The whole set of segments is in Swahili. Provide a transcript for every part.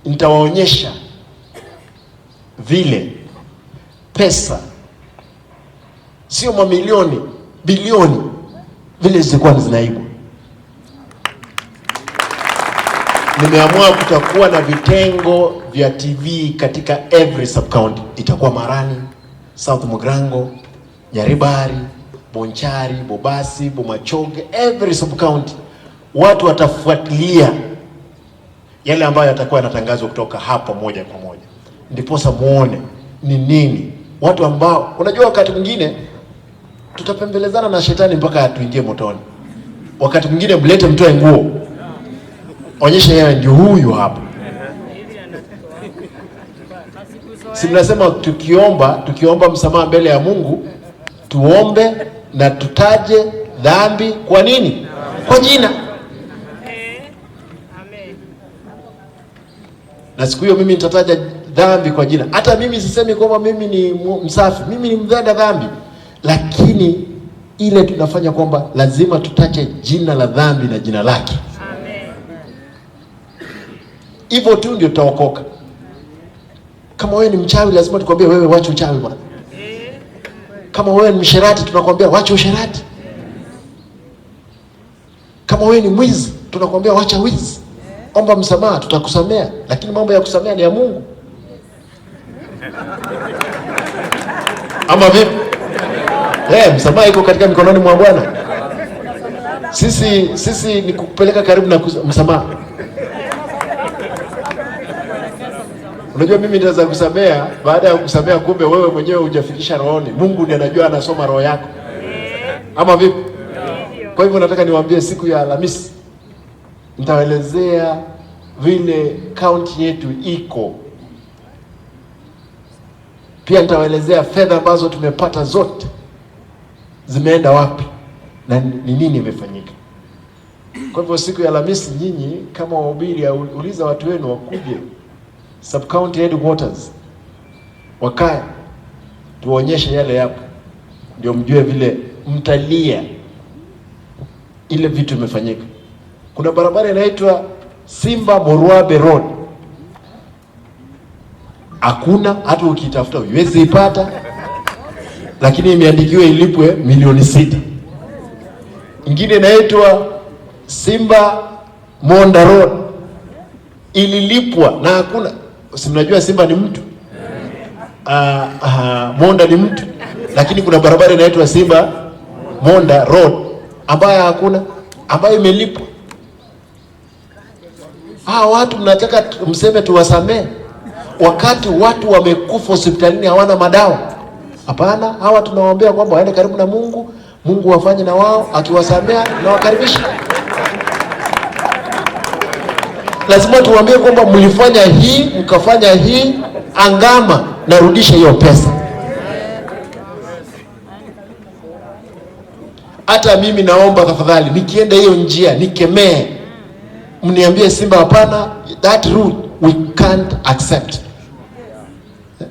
Nitawaonyesha vile pesa, sio mamilioni, bilioni, vile zilikuwa zinaibwa. Nimeamua kutakuwa na vitengo vya TV katika every sub county. Itakuwa Marani, South Mugirango, Nyaribari, Bonchari, Bobasi, Bomachoge, every sub county. Watu watafuatilia yale ambayo yatakuwa yanatangazwa kutoka hapa moja kwa moja, ndiposa muone ni nini watu ambao, unajua wakati mwingine tutapembelezana na shetani mpaka tuingie motoni. Wakati mwingine mlete mtoe nguo, onyesha yeye ndio huyu hapa. Si mnasema tukiomba msamaha mbele ya Mungu tuombe na tutaje dhambi kwa nini? Kwa jina. Na siku hiyo mimi nitataja dhambi kwa jina. Hata mimi sisemi kwamba mimi ni msafi, mimi ni mtenda dhambi, lakini ile tunafanya kwamba lazima tutaje jina la dhambi na jina lake. Hivyo tu ndio tutaokoka. Kama wewe ni mchawi, lazima tukwambie wewe wacha uchawi bwana. Kama wewe ni msherati, tunakwambia wacha usherati. Kama wewe ni mwizi, tunakwambia wacha wizi. Omba msamaha, tutakusamea, lakini mambo ya kusamea ni ya Mungu. Ama vipi? Msamaha iko katika mikononi mwa Bwana. Sisi ni kukupeleka karibu na msamaha. Unajua mimi nitaweza kusamea, baada ya kusamea kumbe wewe mwenyewe hujafikisha rohoni. Mungu ndiye anajua, anasoma roho yako. Ama vipi? Kwa hivyo nataka niwaambie siku ya Alhamisi nitaelezea vile county yetu iko. Pia nitawaelezea fedha ambazo tumepata zote zimeenda wapi na ni nini imefanyika. Kwa hivyo siku ya Alhamisi nyinyi kama wahubiri, uliza watu wenu wakuje sub county headquarters, wakae tuonyeshe yale yapo, ndio mjue vile mtalia ile vitu imefanyika. Kuna barabara inaitwa Simba Morwabe Road, hakuna hata ukitafuta huwezi ipata, lakini imeandikiwa ilipwe milioni 6. Ingine inaitwa Simba Monda Road, ililipwa na hakuna. Si mnajua Simba ni mtu, Monda ni mtu, lakini kuna barabara inaitwa Simba Monda Road ambayo hakuna, ambayo imelipwa. Watu mnataka mseme tuwasamee wakati watu wamekufa hospitalini hawana madawa? Hapana, hawa tunawaambia kwamba waende karibu na Mungu, Mungu wafanye na wao, akiwasamea na wakaribisha. Lazima tuwaambie kwamba mlifanya hii, mkafanya hii, angama narudisha hiyo pesa. Hata mimi naomba tafadhali, nikienda hiyo njia nikemee, mniambie Simba hapana, that route we can't accept.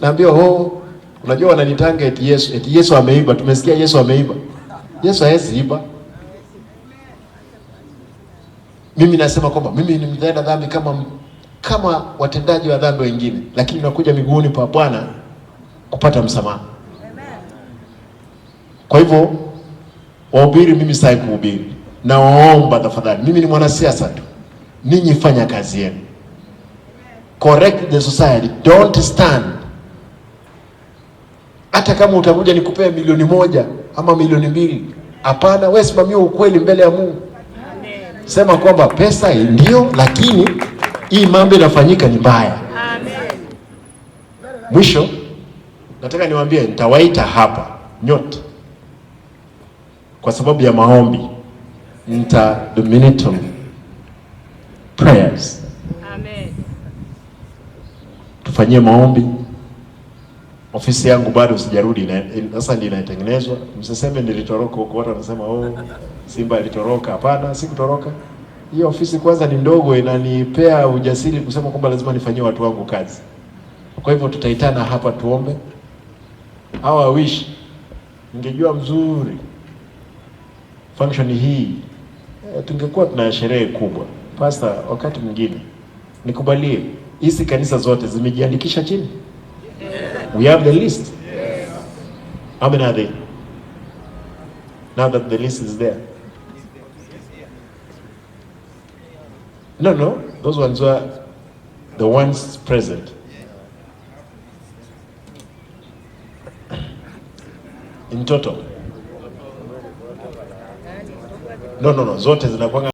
Naambia oh, unajua wananitanga eti Yesu ameiba. Tumesikia Yesu ameiba. Yesu hawezi iba. Mimi nasema kwamba mimi ni mtenda dhambi kama watendaji wa dhambi wengine, lakini nakuja miguuni pa Bwana kupata msamaha. Kwa hivyo wahubiri, mimi sitaki kuhubiri, nawaomba tafadhali, mimi ni mwanasiasa tu, ninyi fanya kazi yenu. Correct the society, don't stand. Hata kama utakuja nikupea milioni 1 ama milioni 2, hapana, wewe simamia ukweli mbele ya Mungu. Sema kwamba pesa ndio, lakini hii mambo inafanyika ni mbaya. Amen. Mwisho nataka niwaambie, nitawaita hapa nyote kwa sababu ya maombi, interdominatal prayers. Amen. Tufanyie maombi. Ofisi yangu bado sijarudi, sasa ndio inatengenezwa. Msiseme nilitoroka huko, watu wanasema oh, Simba alitoroka. Hapana, sikutoroka. Hiyo ofisi kwanza ni ndogo, inanipea ujasiri kusema kwamba lazima nifanyie watu wangu kazi. Kwa hivyo tutaitana hapa tuombe. How I wish ningejua mzuri function hii, tungekuwa tuna sherehe kubwa. Pastor, wakati mwingine nikubalie Hizi kanisa zote zimejiandikisha chini? We have the list. How many are they? Now that the list is there. No, those ones were the ones present. In total. No, zote zinakuanga